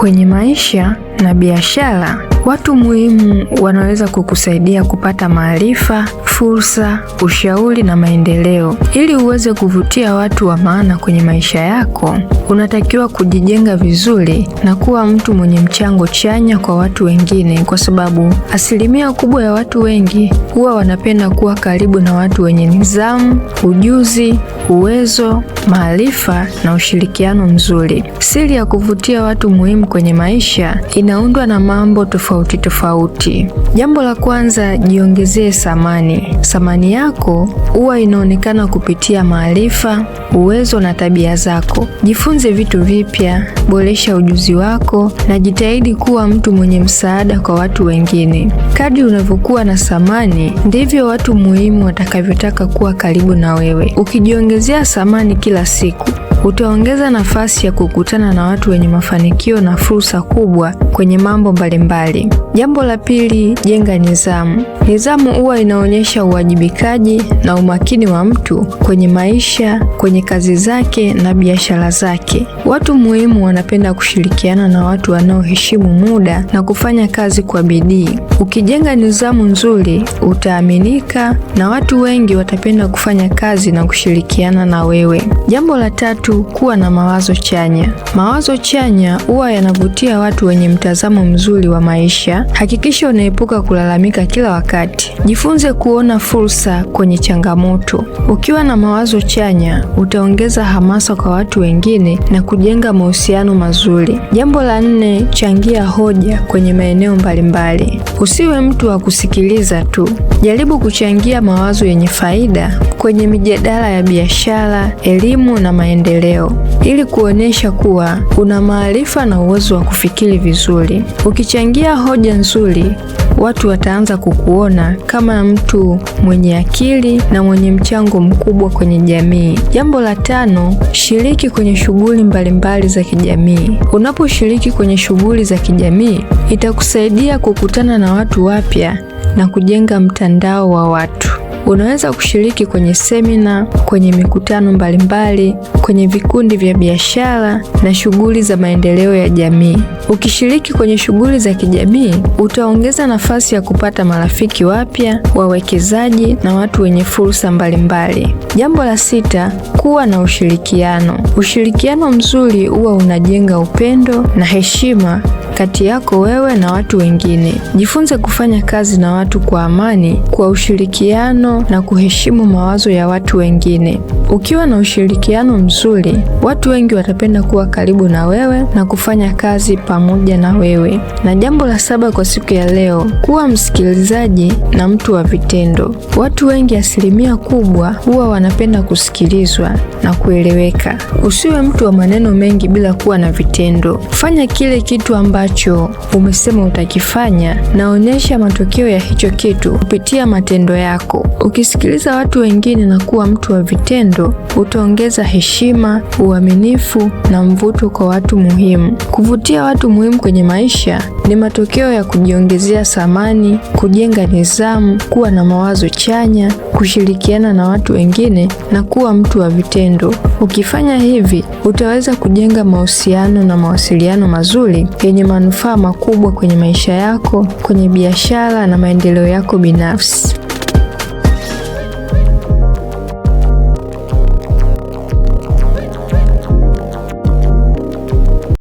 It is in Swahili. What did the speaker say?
Kwenye maisha na biashara, watu muhimu wanaweza kukusaidia kupata maarifa, fursa, ushauri na maendeleo. Ili uweze kuvutia watu wa maana kwenye maisha yako, unatakiwa kujijenga vizuri na kuwa mtu mwenye mchango chanya kwa watu wengine, kwa sababu asilimia kubwa ya watu wengi huwa wanapenda kuwa karibu na watu wenye nidhamu, ujuzi, uwezo, maarifa na ushirikiano mzuri. Siri ya kuvutia watu muhimu kwenye maisha inaundwa na mambo tofauti tofauti. Jambo la kwanza, jiongezee thamani. Thamani yako huwa inaonekana kupitia maarifa, uwezo na tabia zako. Jifunze vitu vipya, boresha ujuzi wako na jitahidi kuwa mtu mwenye msaada kwa watu wengine. Kadri unavyokuwa na thamani, ndivyo watu muhimu watakavyotaka kuwa karibu na wewe. Ukijiongezea thamani kila siku, utaongeza nafasi ya kukutana na watu wenye mafanikio na fursa kubwa kwenye mambo mbalimbali. Jambo la pili, jenga nidhamu. Nidhamu huwa inaonyesha uwajibikaji na umakini wa mtu kwenye maisha, kwenye kazi zake na biashara zake. Watu muhimu wanapenda kushirikiana na watu wanaoheshimu muda na kufanya kazi kwa bidii. Ukijenga nidhamu nzuri, utaaminika na watu wengi watapenda kufanya kazi na kushirikiana na wewe. Jambo la tatu, kuwa na mawazo chanya. Mawazo chanya huwa yanavutia watu wenye mtazamo mzuri wa maisha. Hakikisha unaepuka kulalamika kila wakati. Jifunze kuona fursa kwenye changamoto. Ukiwa na mawazo chanya, utaongeza hamasa kwa watu wengine na kujenga mahusiano mazuri. Jambo la nne, changia hoja kwenye maeneo mbalimbali. Usiwe mtu wa kusikiliza tu. Jaribu kuchangia mawazo yenye faida kwenye mijadala ya biashara, elimu na maendeleo, ili kuonyesha kuwa una maarifa na uwezo wa kufikiri vizuri. Ukichangia hoja nzuri, watu wataanza kukuona kama mtu mwenye akili na mwenye mchango mkubwa kwenye jamii. Jambo la tano, shiriki kwenye shughuli mbalimbali za kijamii. Unaposhiriki kwenye shughuli za kijamii, itakusaidia kukutana na watu wapya na kujenga mtandao wa watu. Unaweza kushiriki kwenye semina, kwenye mikutano mbalimbali, kwenye vikundi vya biashara na shughuli za maendeleo ya jamii. Ukishiriki kwenye shughuli za kijamii, utaongeza nafasi ya kupata marafiki wapya, wawekezaji na watu wenye fursa mbalimbali. Jambo la sita, kuwa na ushirikiano. Ushirikiano mzuri huwa unajenga upendo na heshima kati yako wewe na watu wengine. Jifunze kufanya kazi na watu kwa amani, kwa ushirikiano na kuheshimu mawazo ya watu wengine. Ukiwa na ushirikiano mzuri, watu wengi watapenda kuwa karibu na wewe na kufanya kazi pamoja na wewe. Na jambo la saba kwa siku ya leo, kuwa msikilizaji na mtu wa vitendo. Watu wengi, asilimia kubwa, huwa wanapenda kusikilizwa na kueleweka. Usiwe mtu wa maneno mengi bila kuwa na vitendo. Fanya kile kitu ambacho umesema utakifanya na onyesha matokeo ya hicho kitu kupitia matendo yako. Ukisikiliza watu wengine na kuwa mtu wa vitendo, utaongeza heshima, uaminifu na mvuto kwa watu muhimu. Kuvutia watu muhimu kwenye maisha ni matokeo ya kujiongezea thamani, kujenga nidhamu, kuwa na mawazo chanya, kushirikiana na watu wengine na kuwa mtu wa vitendo. Ukifanya hivi, utaweza kujenga mahusiano na mawasiliano mazuri yenye manufaa makubwa kwenye maisha yako, kwenye biashara na maendeleo yako binafsi.